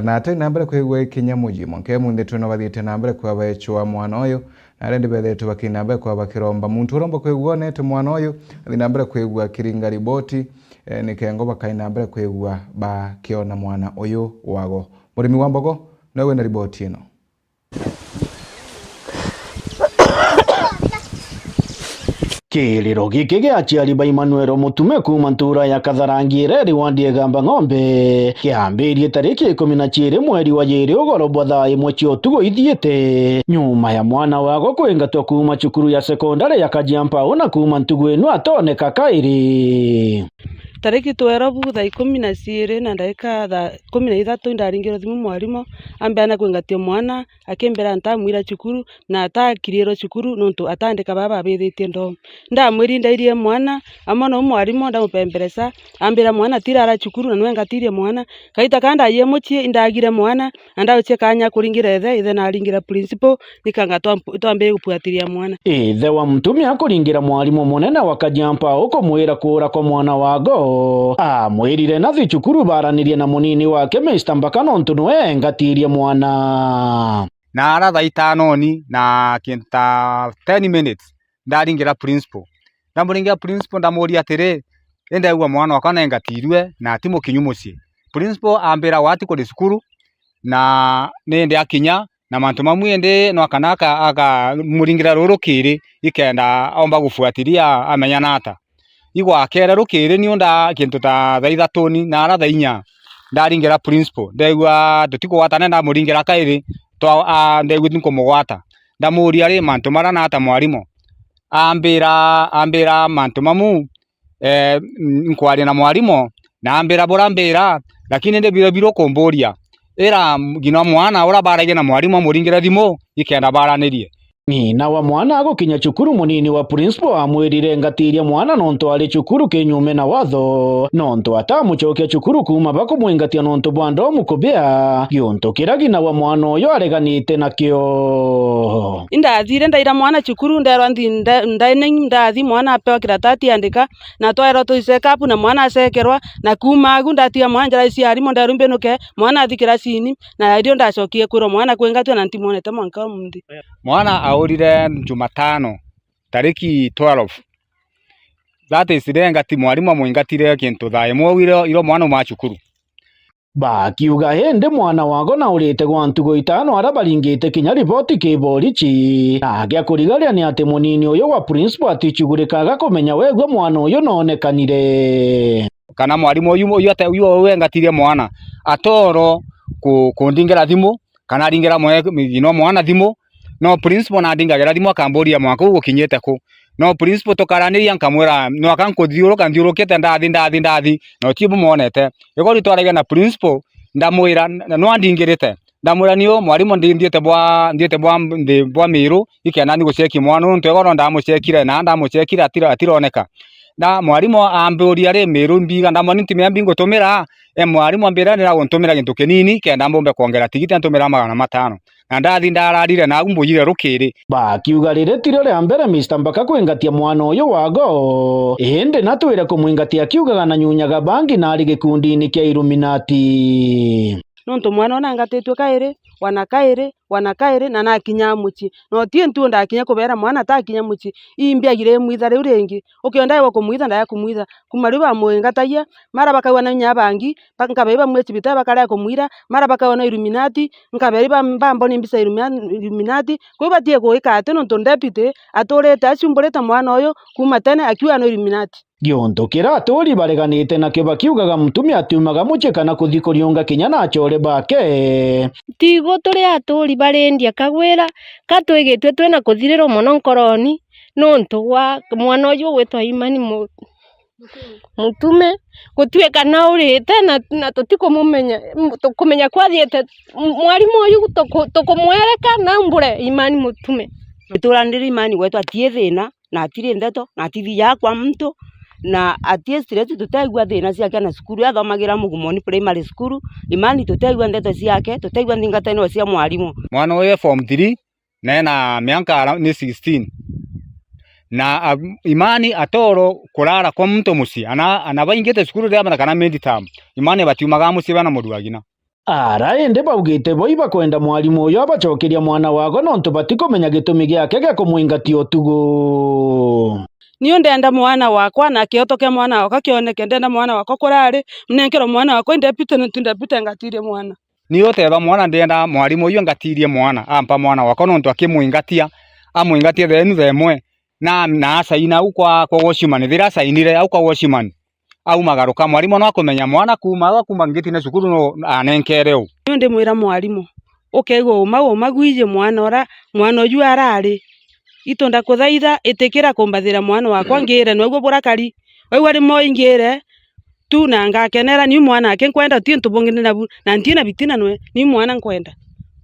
Na atai na mbere kwigua ikinya muji, mwanka munthi twina bathiite na mbere kwigua baicwa mwana uyu, na aria ndi bethiritwe bakiina mbere kwigua bakiromba muntu uromba kwigua onete mwana uyu, athi na mbere kwigua akiringa riboti, eh, nikengo bakai na mbere kwigua bakiona mwana uyu wago. Murimi wa Mbogo, niwe wina riboti ino. Kiiriro giki gia aciari ba Emmanuel Mutume kuuma ntuura ya Katharangi ireri wandi Igamba Ng'ombe kiambirie tariki ikumi na ciiri mweri wa jiiri ugoro bwa thaa imwe cia utuku ithiite, nyuma ya mwana wago kwingatwa kuuma cukuru ya sekondari ya Kajiampau na kuuma ntugu ino atoneka kairi. Tariki twelve thaa ikumi na ciiri na ndagika thaa ikumi na ithatu indaringirwe thimu mwarimu, ambeana kwingatia mwana, akimbira ntamwira cukuru, na atakiriirwe cukuru nontu atandika baba abithitie ndoo. Ndamwiri ndairie mwana, amwe nau mwarimu ndamupemberesa, ambira mwana tirara cukuru na niwe ngatirie mwana. Kaita ka ndajie mucii, indagire mwana, na ndauchia kanya kuringira ithe, ithe naringira principal, nikanga twamp-, twambire gubuatiria mwana. Ithe wa Mutumia akuringira mwarimu munene wa Kajiampa ukumwira kuura kwa mwana wago. Amwirire nathi cukuru baranirie na munini wake Mister Mbaka nontu niwe engatirie mwana. Na ara thaa itano ni na kintu ta ten minutes, ndaringira principal. Ndamuringira principal, ndamuria atiri, "Indaigua mwana wakwa nengatirue na ati mukinyu mucii." Principal ambira, "Wati kuri cukuru, na nindi akinya, na mantu mamwe indi no akana aka-, akamuringira ruru kiri, ikenda omba gufuatilia amenya nata." Igwakere rukiri niu nda kintu ta thaa ithatu ni, na ara thaa inya ndaringira principal, ndegua tutikugwatana, ndamuringira kairi, twa-, a, ndegua tinkumugwata. Ndamuria, "Ri, mantu mara nata mwarimu?" Ambira, ambira mantu mamu, eh, nkwaria na mwarimu, na ambira bura mbira, lakini ndi biro biro kumburia. Ira ngina mwana ura baragia na mwarimu amuringire thimu, ikenda baranirie. Ng'ina wa mwana agukinya cukuru, munini wa principal amwirire, "Ngatiria mwana nontu ari cukuru kinyume na watho, nontu atamucokia cukuru kuuma bakumwingatia nontu bwa ndomu kubia, giuntu kiria ng'ina wa mwana uyu areganite nakio." Indathire ndaira mwana cukuru, nderwa nthi nda-, dining, ndathi mwana apewa kiratati andika, na twaerwa tu check up na mwana acekerwa, na kuuma agu ndatiga mwana njara cia arimu, nderwa mbinuke, mwana athi kiracini, na irio ndacokie kwirwa mwana kwingatwa na ntimonete mwanka umunthi. Mwana aurire Jumatano, tariki twelve. That is, rengati mwarimu amwingatire kintu thaa imwe iro, iro mwana uma cukuru. Bakiuga indi mwana wago naurite gwa ntugo itano ara baringite kinya riboti ki borichi. Na gia kurigaria ni ati munini uyu wa principal aticugurikaga kumenya wegua mwana uyu noonekanire. Kana mwarimu uyu, uyu ate-, uyu wengatirie mwana, atoro ku-, kundingira thimu, kana aringira mwe-, ng'ina mwana thimu, no principal nandingagira thimu akamburia mwanka uu gukinyite ku. No principal tukaraniria nkamwira, "Nwaka nkuthiurukite, nthiurukite ndathi, ndathi, ndathi, na uti bumwonete." Igori twaragia na principal, ndamwira, na nwandingirite. Ndamwira, "Niu mwarimu ndi-, ndiite bwa, ndiite bwa, ndi bwa Miru, ikenda nthi gucheki mwana nontu igoro ndamuchekire, na ndamuchekire atira-, atironeka." Na mwarimu amburia, "Ri, Miru mbiga?" Ndamwira, "Ntimea mbingutumira." E, mwarimu ambira, "Nira guntumira gintu kinini, kenda mbumbe kwongera tigiti, antumira magana matano." Na ndathi ndararire, nagu mbujire rukiri. Bakiuga riri tirio ria mbere Mister Mbaka kwingatia mwana uyu wago, indi natwire kumwingatia akiugaga na nyunyaga bangi na ari gikundini kia Illuminati. Nontu mwana ona angatitue kairi, wana kairi, wana kairi, na nakinya mucii. Na uti ntuo ndakinya kubera mwana atakinya mucii. Imbiagire imwitha riu ringi. Ukionda ewa kumwitha, ndaya kumwitha. Kuma riu bamwingatagia, mara bakaigua na inya bangi, ba-, nkabeba mwe cibitari bakarega kumwira, mara bakaigua no Illuminati, nkaberi ba-, bamboni mbica Illumina-, Illuminati. Kwou batie gwika ati nontu deputy aturite acumburite mwana uyu kuma tene akiuga no Illuminati. Giuntu kiria aturi bareganite nakio bakiugaga mutumia atiumaga mucii kana kuthi kuriunga kinya na achore bake. Tigu turi aturi barindia kagwira, ka twigitue twina kuthirirwa mono nkoroni nuntu bwa mwana uju ugwitwa Imani mu-, Mutume, gutuika na urite na, na tutikumumenya, tukumenya kwathiite mwarimu uju tuku-, tukumwereka na mbure Imani Mutume. Itura ndiri Imani gwetu atii thina, na atiri ndeto, na atithiaga kwa muntu, na ati stress, tutegua thina ciake na cukuru athomagira Mugumoni Primary School, Imani tutegua ndeto ciake, tutegua nthingataniro cia mwarimu. Mwana uyu e form three, na ena mianka ara-, ni sixteen. Na a-, Imani atoro kurara kwa muntu mucii, ana, ana baingite cukuru riria bana kana mid term, Imani batiumaga mucii bana muru agina. Ara indi baugite bo ibakwenda mwarimu uyu abacokeria mwana wao nontu batikumenya gitumi giake gia kumwingatia utugu. Niu ndenda mwana wakwa na kioto kia mwana wakwa kioneke, ndenda mwana wakwa kuria ari, mnenkerwe mwana wakwa indepite nontu indepite ngatirie mwana. Ni uteba mwana, ndienda mwarimu uyu angatirie mwana, ampa mwana wakwa nontu akimwingatia, amwingatia thenu themwe, na, na asaina au kwa, kwa watchman, thira asainire au kwa watchman, aumagaruka. Mwarimu no akumenya mwana kuuma au, akuuma ngitine cukuru no anenkere u. Niu ndimwira mwarimu, ukeigua uma, uma gwiji mwana ura, mwana uju arari. Itu ndakuthaitha, itikira kumbathira mwana wakwa ngire, nwegua burakari. Wegua rimo ingire, tu na ngakenera, niu mwana ake nkwenda, ti untu bungi ndi nabu, na ntina bitina nwe, niu mwana nkwenda.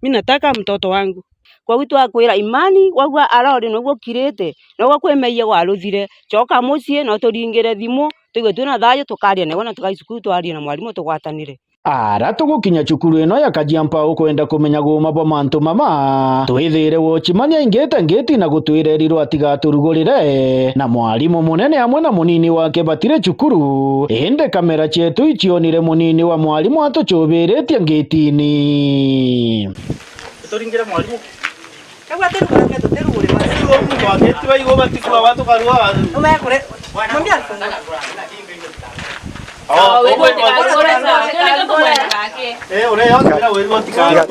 Mi nataka mtoto wangu. Kwogu twakwira Imani, wagua arori nogwo ukirite, nogwo kwi meeyia gwaruthire, coka mucii, no turingire thimu, twigue twina thayu, tukaria nawe na tukai cukuru twarie na mwarimu tugwatanire. Ara tugukinya cukuru ino ya Kajiampa ukwenda kumenya guuma bwa mantu mama, twithire watchman aingite ngiti na gutwira erirwe atigaturugurire, na mwarimu munene amwe na munini wake batiri cukuru, indi kamera cietu icionire munini wa mwarimu atucubiritie ngitini. Turingire mwarimu. Kau atirugurage tutirugure basi. Muntu aketi baigo batikua watu karua. Umekure. Mwambie afungue. Eh, ure yo kira weru atika.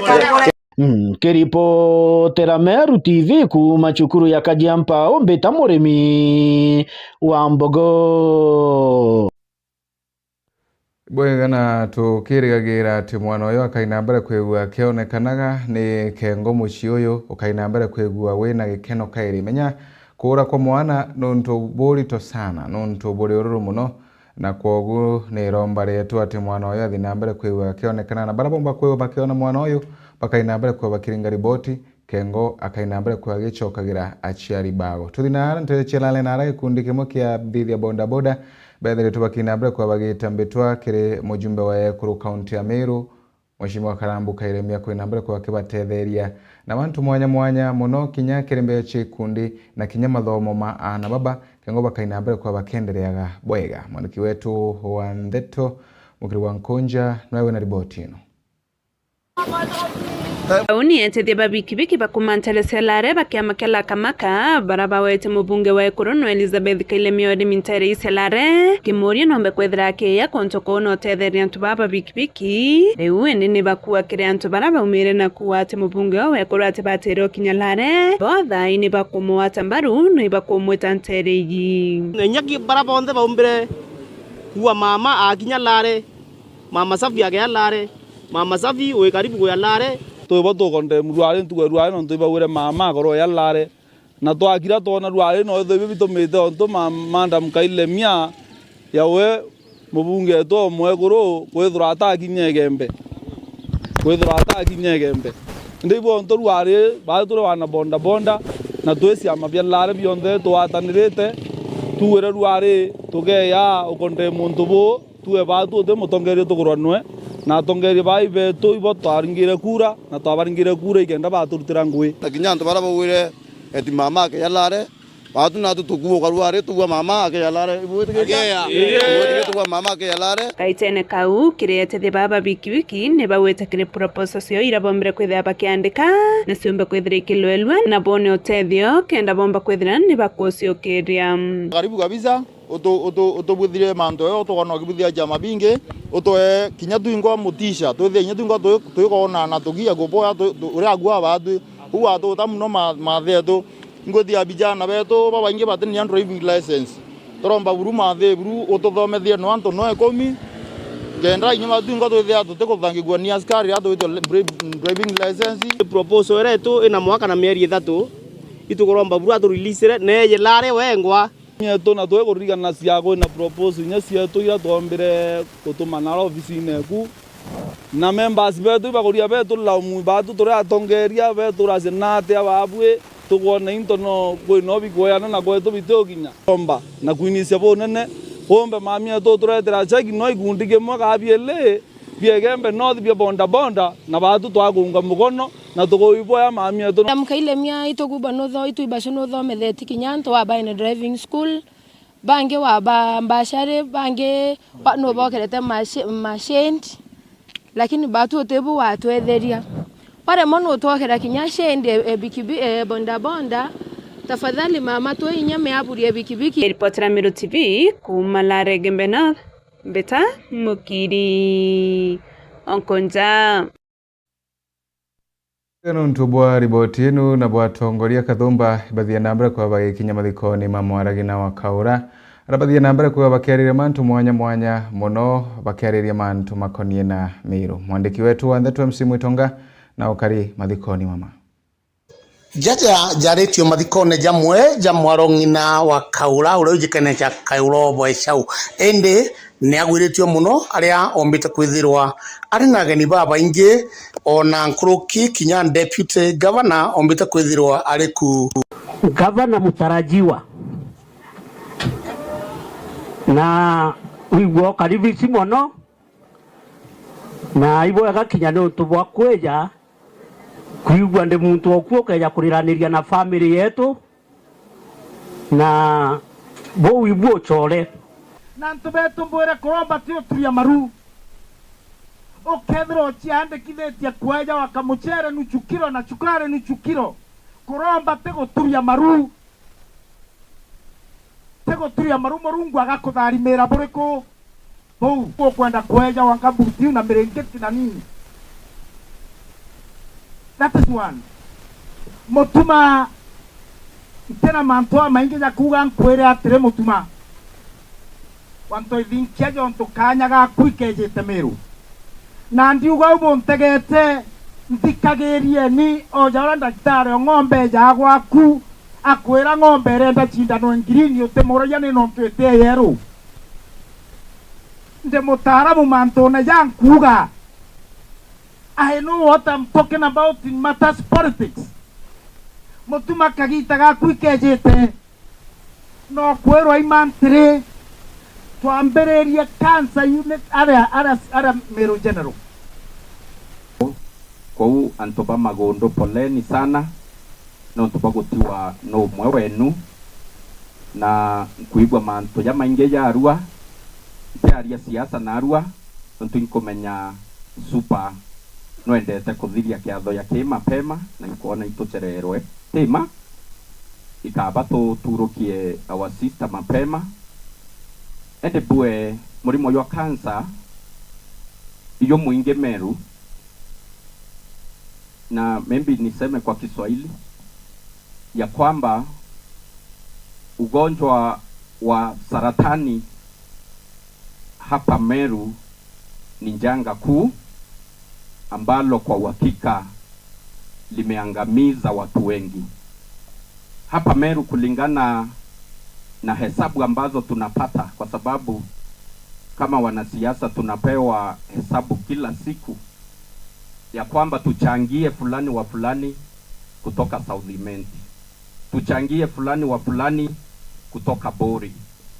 Mm, kiripotera Meru T V kuuma cukuru ya Kajiampa, umbita murimi wa mbogo. Bwega, na tukirigagira ati mwana uyu akaina mbere kwigua akionekanaga ni kengo mucii uyu, ukaina mbere kwigua wina gikeno kairi. Menya, kuura kwa mwana nuntu burito sana, nuntu buri ururu muno, na kwogu ni iromba rietu ati mwana uyu athi na mbere kwigua akionekana, na baria bomba kwigua bakiona mwana uyu bakaina mbere kwigua bakiringa riboti, Kengo akaina mbere kwa agicokagira aciari bao. Tuthi na ara nteto cia Lare na ara gikundi kimwe kia athithia bodaboda bethiritwe bakina mbere kwa bagita mbitwa kiri mujumbe wa ekuru kaunti ya Meru, Mheshimiwa Karambu Kairemia, kwina mbere kwa akibatetheria na mantu mwanya mwanya mono kinya kiri mbere cia ikundi na kinya mathomo ma aana baba, Kengo bakaina mbere kwa bakendereaga bwega. Mwandiki wetu wa ndeto Mukiri wa Nkunja nwe wina riboti ino. Au ni etethia ba bikibiki ba kuma ntere cia Lare ba kiama kia Lakamaka, bara bawete mubunge wa ekuru no Elizabeth Kailemia urimi ntere ii cia Lare, kimuria nombe kwethira akiya kuntu kuu na utetheria antu baa ba bikibiki. Riu indi ni bakua kiri antu bara baumire na kuuga ati mubunge oo wa ekuru ati batire ukinya Lare, bo thaai ni bakumugwata mbaru na ibakumwita ntere iji. Na inya ki-, bara bonthe baumbire kuua mama akinya Lare, Mama Safi akeya Lare, Mama Safi wi karibu kuya Lare. Twi bo tukondemu Rwari ntuku ya Rwari nontu ibaugire mama akorwa ya Lare. Na twakira twona Rwari no itho ibio bitumite ontu ma-, Madam Kailemia yawe mubunge wetu omwekuru kwithirwa atakinya Igembe. Kwithirwa atakinya Igembe. Indi ibo ontu Rwari, baari turi wana boda boda, na twi ciama bia Lare bionthe tugwatanirite, tuugire Rwari tukeya ukondemu untu buu, Tuwe baa tuti mutongeria tukurwa nwe, na atongeria baa ibetu ibo twaringire kura, na twabaringire kura ikenda baturutira ngui. Na kinya antu baria baugire eti mama akeya Lare, baatu natu tukuuka Rwari, tugua mama akeya Lare. Ibwitikitie? Akeya. Ibwitikitie tugua mama akeya Lare. Gaitene kau, kiri etethia baa ba bikibiki ni bagwite kiri proposal cio iria bombire kwithira bakiandika, na ciumbe kwithira ikilwelua, na boone utethio, kenda bomba kwithira ni bakuciukiria. Karibu kabisa. Utu-, utu-, utubwithirie mantu yo, tukona ukibwithia ciama bingi, utwe kinya twingwa mutisha, twithie kinya twingwa twi-, twikona na tugia kuboya tu-, tu-, uria agua batwi. Uu watuta muno ma-, mathe etu. Ingwithia vijana betu babaingi batini nia driving license. Turomba buru mathe buru ututhomethie no antu no ikumi, kenda inya batu ingo twithia tutikuthangigua ni askari atwitio driving license. Proposal iria itu ina mwaka na mieri ithatu, itukuromba buru atureleasire neeye lare wengwa. Mietu na twikuririkana cia kwina proposal inya cietu iria twombire gutuma naro ofisine eku. Na members betu ibakuria betu laumu batu turi atongeria betu racia na atia babui tukwona into no kwina ubikweana na kwetu bitiukinya. Omba na kwinisia bunene umbe mami etu turetera cheki no ikundi kimwe kaa bieli bia Igembe North bia bonda bonda na batu twakunga mukono na tukuiboya mami etu. Na mukailemia itukuba nutho itu ibacio nuthometheti kinya antu wa baine driving school. Bangi waba mbacari, bangi ba-, nubokerete mashi-, mashendi, lakini batu utibu watwetheria. Waremwa nutwokera kinya shendi e, e, bikibi-, e, bonda bonda, tafadhali mama twe inya miaburi e bikibiki. Ripotera Meru T V kuma Lare Gembe North, Mbita Mukiri Onkonja. Nuntu bwa riboti inu na bwa atongoria Kathumba, bathie na mbere kwa bagikinya mathikoni ma Mwaragina wa Kaura, ara bathie na mbere kwa bakiariria mantu mwanya mwanya mono, bakiariria mantu makonie na Miru. Mwandiki wetu wa ndeto M C Mwitonga na ukari mathikoni mama. Jaja jaritio mathikone jamwe ja mwaro ng'ina wa Kaura, uria ujikene ja Kaura Obwe Chau. Indi ni agwiritue mono aria ombite kwithirwa ari na ageni babaingi, ona nkuruki kinya deputy governor ombite kwithirwa ari ku. Gavana mutarajiwa, na wigua ukaribici mono, na ibwega kinya ni untu bwa kwija kwigua ndi muntu oku ukeja kuriraniria na family yetu, na buu ibu ucore. Na antu betu mbwire kuromba ti uturia maru. Ukethirwa uciandikithitie kweja waka mucere nuchu kiro na cukari nuchu kiro, kuromba ti guturia maru. Ti guturia maru, Murungu agakutharimira buriku? Buu ukwenda kweja wanga butiu na miringiti na nini? That is one. Mutuma, ntina mantu amaingi ja kuuga, nkwire atiri, Mutuma, wantu ithinkia jontu kaanya gaku ikejite Miru. Na ndiuga uu buntegete, nthikagirieni, o ja uria ndagitari o ng'ombe ejaa gwaku, akwira ng'ombe irenda cindano ngirini, utimuragia ni nontu iti yeru. Ndi mutaaramu mantune ja nkuuga. I know what I'm talking about in matters politics. Mutuma, kagiita gaku ikejite. No kwirwa ima ntiri, twambiririe cancer unit aria, aria, aria Meru General. Kou antu ba Magundu, poleni sana, nontu bwa gutiwa ni umwe wenu, na nkwigua mantu jamaingi jarua, ntiaria siasa narua, nontu inkumenya Super nwendete kuthiria kiatho ya ki mapema, na inkwona itucererwe. Ti ma, ikaba tuturukie our sister mapema. Ende bue murimo jwa cancer ijo mwingi Meru, na maybe niseme kwa Kiswahili ya kwamba ugonjwa wa saratani hapa Meru ni janga kuu ambalo kwa uhakika limeangamiza watu wengi. Hapa Meru, kulingana na hesabu ambazo tunapata, kwa sababu kama wanasiasa tunapewa hesabu kila siku ya kwamba tuchangie fulani wa fulani kutoka South Imenti, tuchangie fulani wa fulani kutoka Bori,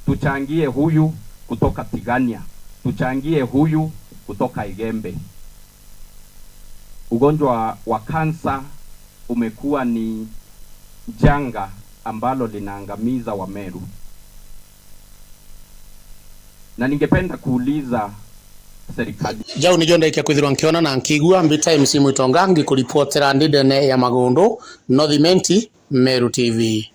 tuchangie huyu kutoka Tigania, tuchangie huyu kutoka Igembe. Ugonjwa wa kansa umekuwa ni janga ambalo linaangamiza Wameru. Na ningependa kuuliza serikali. Jau nijo ndaikia kwithirwa nkiona na nkigua. Mbita M C Mwitonga, ngikuripotera ndi ndene ya Magundu, North Imenti, Meru T V.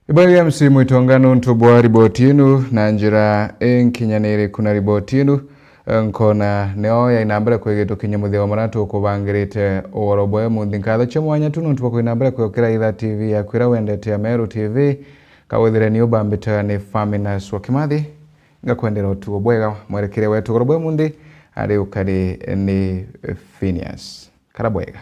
Ibwega M C Mwitonga nuntu bwa riboti inu na njira inkinyaniriku na riboti inu. Nkona nio yaina mbere kwigitukinya muthia wa maria tukubangirite ugoro bwe munthi. Nkatho cia mwanya tu nuntu bwa kwina mbere kwiukira Itha T V yaku iria wendete ya Meru T V. Kawithire ni ubambitwe ni Faminas wa Kimathi, ngakwendera utugo bwega. Mwerekeria wetu goro bwe munthi ari ukari ni Phineas. Kara bwega.